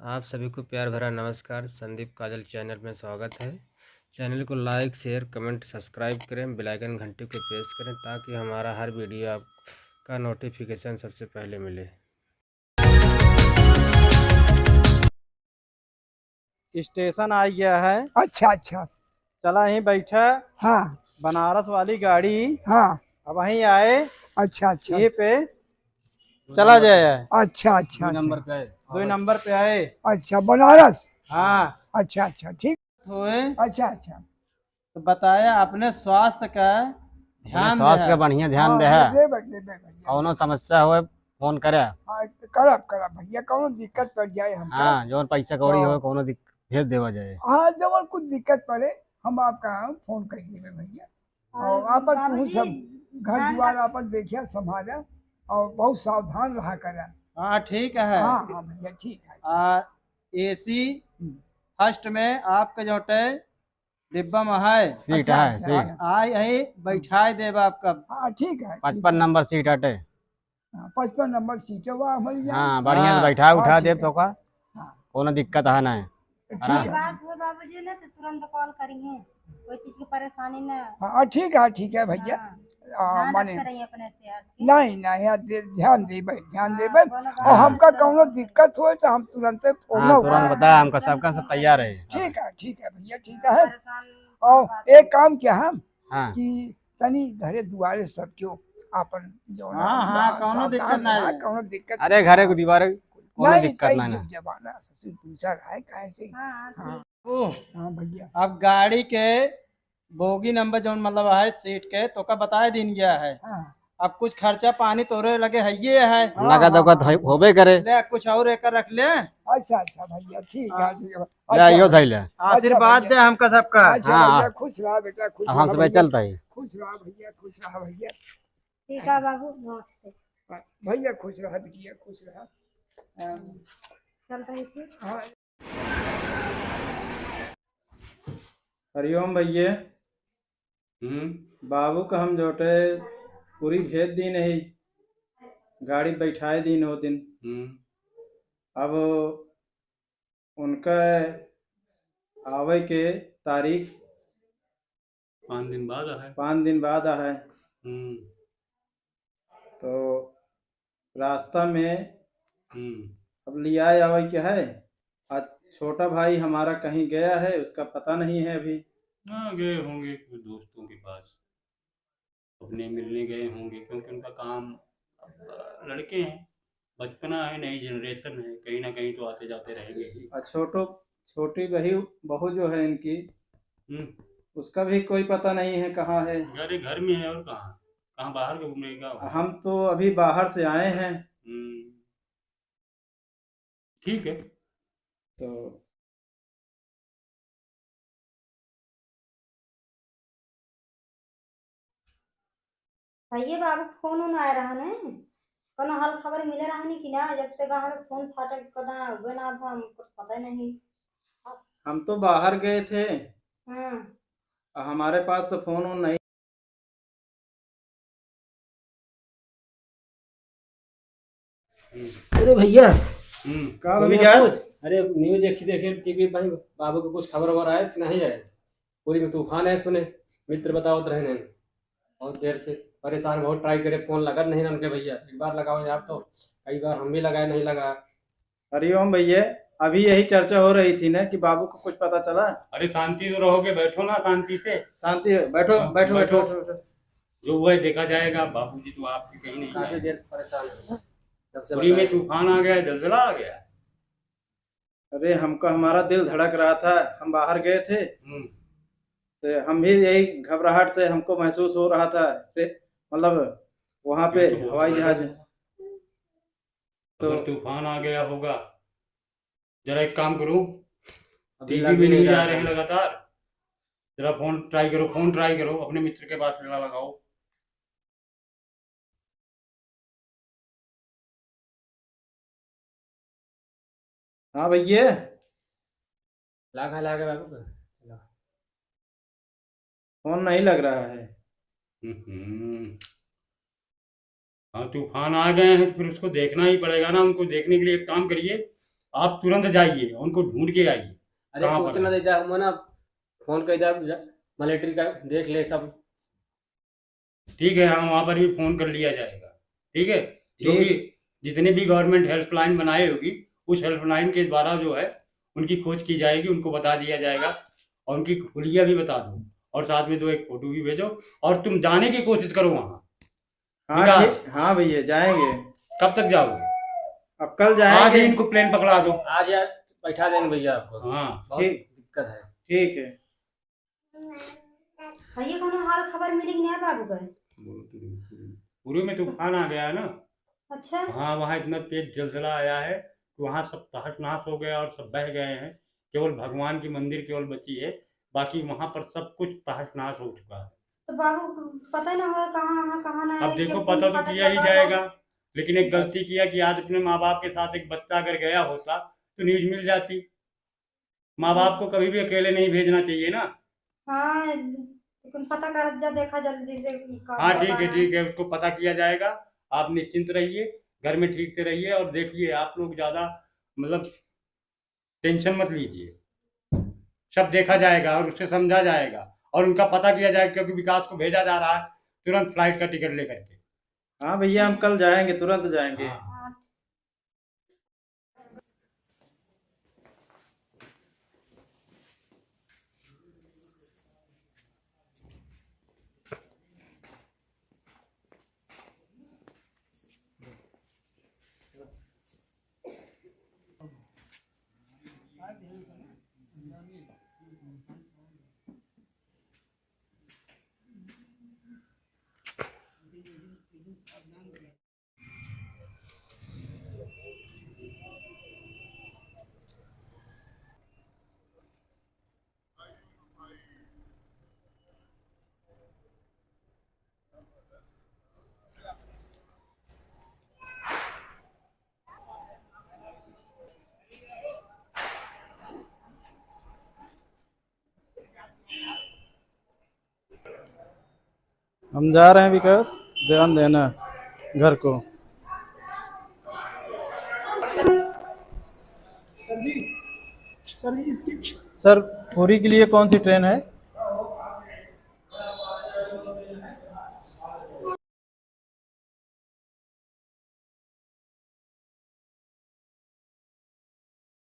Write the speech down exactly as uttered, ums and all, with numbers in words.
आप सभी को प्यार भरा नमस्कार। संदीप काजल चैनल में स्वागत है। चैनल को like, share, comment, subscribe करें, bell icon घंटी को press करें, ताकि हमारा हर video आपका notification सबसे पहले मिले। स्टेशन आ गया है। अच्छा, अच्छा। चला यहीं बैठा। हाँ। बनारस वाली गाड़ी। हाँ। अब वहीं आए। अच्छा, अच्छा। यहीं पे चला जाए। अच्छा, अच्छा, दो अच्छा। नंबर पे आए। दो नंबर पे आए। अच्छा, बनारस। हाँ। अच्छा, अच्छा, ठीक। होए। अच्छा, अच्छा। तो बताया अपने स्वास्थ्य का अपने ध्यान स्वास्थ्य दे। का बढ़िया ध्यान हाँ, दे। हाँ, दे बे, दे बे, भैया। कौनो समस्या होए, फोन करे। हाँ, करब, करब भैया, कौनो दिक्कत पड़ जाए हमका। हाँ, जौन पैसा कौड़ी तो होए, कौनो दिक-, भेज देवा जाए। हाँ, जौन कुछ दिक्कत पड़े, हम आपका फोन कर देबे भैया। और और आपन तू बाबूजी, सब घर ध्यान द्वार रख- आपन देखिया, संभाला और बहुत सावधान रहा करा। हाँ, ठीक है। हाँ, हाँ भैया, ठीक है। आ, एसी हम्म। फर्स्ट में आपके जोटे डिब्बा में है। सीट अच्छा, है, अच्छा, सीट। अच्छा। आए, यही बैठाए देब आपका। हाँ, ठीक है, ठीक पचपन है। नंबर सीट हटे। हाँ, पचपन नंबर सीट है, वह हमारी जान। हाँ, बढ़िया से हाँ। बैठा हाँ, उठा ठीक देब है। तो का। हाँ। कोनो दिक्कत है ना। ठीक आराम। है। बात हो बाबूजी ने तो तुरंत कॉल करिहे, कोई चीज की परेशानी ना। हाँ, ठीक है, ठीक है भैया। हाँ। आ, ध्यान माने रखते रहिए अपने सेहत के। नहीं, नहीं, हाँ, दे-, ध्यान देबे, ध्यान हाँ, देबे। कोनो और बात हमका नहीं। कौनो दिक्कत होए तो हम तुरंते फोन हाँ, उठा तुरंत लेबे। बता, हमका सबका सब तैयार है। ठीक है, ठीक है भैया, ठीक हाँ, है। परेशान और बात एक नहीं। काम किया हम हाँ। कि तनी घरे दुआरे सब क्यों आपन जौन हाँ, हाँ, बा-, कौनो सावधान दिक्कत ना रहा, है। कौनो दिक्कत अरे, ना। घरे को दीवार, कौनो नहीं, दिक्कत सही ना है। जुग जमाना, ससुर दूसर है, काहे से? हाँ, हाँ, हाँ। ठीक। ओ, हाँ, भैया। अब गाड़ी के बोगी नंबर जौन मतलब है सीट के, तोका बताए दीन गया है। हाँ। अब कुछ खर्चा पानी तोरे लगे हइये है। हाँ, नगद हाँ, उगद हाँ। है, होबे करे। ले, कुछ और एकर रख ले। अच्छा, अच्छा भैया, ठीक है, हाँ। ठीक है। ले, अच्छा यो भैया। धइले। अच्छा आशीर्वाद भैया। दे हमका सबका। अच्छा हाँ। भैया, खुश रहा बेटा, खुश अब हम रहा सब भैया। चलता है। खुश रहा भैया, खुश रहा भैया। ठीक है बाबू, नमस्ते। हाँ, भैया खुश रहा, बिटिया खुश रहा। हाँ। चलता है फिर। हाँ। हरिओम भैया। हम्म। बाबू का हम जोटे पूरी भेज दीन ही, गाड़ी बैठाए दीन हो दिन। हम्म। अब उनका आवे के तारीख पाँच दिन बाद आहे। पाँच दिन बाद आहे। हम्म। तो रास्ता में हम्म। अब लियाए आवे के है। आज छोटा भाई हमारा कहीं गया है, उसका पता नहीं है अभी। हाँ, गए होंगे कुछ दोस्तों के पास, अपने मिलने गए होंगे, क्योंकि उनका काम, अब लड़के हैं, बचपना है, नई generation है, कहीं ना कहीं तो आते जाते रहेंगे ही। और छोटो, छोटी बही, बहू जो है इनकी, हम्म। उसका भी कोई पता नहीं है कहाँ है। अरे, घर में है और कहाँ, कहाँ बाहर घूमेगा? हम तो अभी बाहर से आए हैं। हम्म। ठीक है। तो भैया बाबू फोन उन आए रहा ने, कोनो हाल खबर मिले रहा ने कि ना? जब से गहन फोन फाटक कदा हुए ना, अब हम कुछ पता नहीं। हम तो बाहर गए थे। हाँ। हमारे पास तो फोन उन नहीं। अरे भैया, हम्म। का सुनिए भैया? कुछ। अरे न्यूज देखी, देखे टीवी भाई, बाबू को कुछ खबर वबर आया कि नहीं आया? पूरी में तूफान है, सुने मित्र बतावत रहे नहीं, बहुत देर से परेशान, बहुत ट्राई करे, फोन लगत नहीं उनके भैया, एक बार लगाओ यार, तो कई बार हम भी लगाए, नहीं लगा। हरिओम भैया, अभी यही चर्चा हो रही थी ना कि बाबू को कुछ पता चला? अरे शांति से रहोगे, बैठो ना शांति से। शांति, बैठो, हाँ, बैठो, बैठो। बैठो, बैठो, बैठो। जो हुआ है देखा जाएगा, बाबूजी तो आपके कहीं नहीं काफी जाएंगे। देर से परेशान है, जब से पूरी में बताया। तूफान आ गया, जलजला आ गया। अरे हमको, हमारा दिल धड़क रहा था, हम बाहर गए थे, हम्म। तो हम भी यही घबराहट से हमको महसूस हो रहा था, रे-, मतलब वहाँ पे ये तो बहुत हवाई बड़ा जहाज। तो अगर तूफान आ गया होगा, जरा एक काम करो, अभी टीवी लग भी नहीं नहीं रहा जा रहे हैं था। लगातार, जरा फोन ट्राई करो, फोन ट्राई करो, अपने मित्र के पास लगा, लगाओ। हाँ भैया। लागा, लागा बाबू का। फोन नहीं लग रहा है। हम्म। हाँ, तूफान आ गए हैं तो फिर उसको देखना ही पड़ेगा ना। उनको देखने के लिए एक काम करिए, आप तुरंत जाइए, उनको ढूंढ के आइए। अरे, कहाँ पर सूचना है? दे दिया, हम ना फोन कर दिया, मिलिट्री का देख ले सब। ठीक है, हाँ, वहाँ पर भी फोन कर लिया जाएगा। ठीक है, जो ठीक। भी, जितने भी गवर्नमेंट हेल्पलाइन बनाई होगी, उस हेल्पलाइन के द्वारा जो है, उनकी खोज की जाएगी, उनको बता दिया जाएगा और उनकी हुलिया भी बता दो और साथ में दो एक फोटो भी भेजो और तुम जाने की कोशिश करो वहाँ। हाँ, विकास। ठीक, हाँ भैया, जाएंगे। कब तक जाओगे? अब कल आज ही जाएंगे। इनको प्लेन पकड़ा दो। आज यार बैठा देंगे भैया आपको। हाँ। बहुत ठीक। दिक्कत है। ठीक है। भैया, कोनो हाल खबर मिली कि नहीं बाबू का? पूरे में तूफान आ गया है ना। अच्छा। हाँ, वहाँ इतना तेज जलजला आया है कि वहाँ सब तहस नहस हो गया और सब बह गए हैं। केवल भगवान की मंदिर केवल बची है, बाकी वहाँ पर सब कुछ तहस नहस हो चुका है। तो बाबू, पता ना हुआ कहाँ, कहाँ, कहाँ ना अब है, देखो, कौन पता तो फाटक किया ही लगा जाएगा, हुआ। लेकिन एक गलती बस। किया कि आज अपने माँ बाप के साथ एक बच्चा अगर गया होता तो न्यूज मिल जाती। माँ बाप को कभी भी अकेले नहीं भेजना चाहिए ना। हाँ, लेकिन पता करत जा, देखा जल्दी से का हाँ, ठीक है, बताना। ठीक है, उसको पता किया जाएगा। आप निश्चिंत रहिए, घर में ठीक से रहिए और देखिए, आप लोग ज़्यादा, मतलब, टेंशन मत लीजिए, सब देखा जाएगा और उससे समझा जाएगा और उनका पता किया जाएगा, क्योंकि विकास को भेजा जा रहा है तुरंत फ्लाइट का टिकट लेकर के। हाँ भैया, हम कल जाएंगे, तुरंत जाएंगे। हाँ। हम जा रहे हैं विकास, ध्यान देना घर को। सर जी, सर जी, इसकी सर, पुरी के लिए कौन सी ट्रेन है?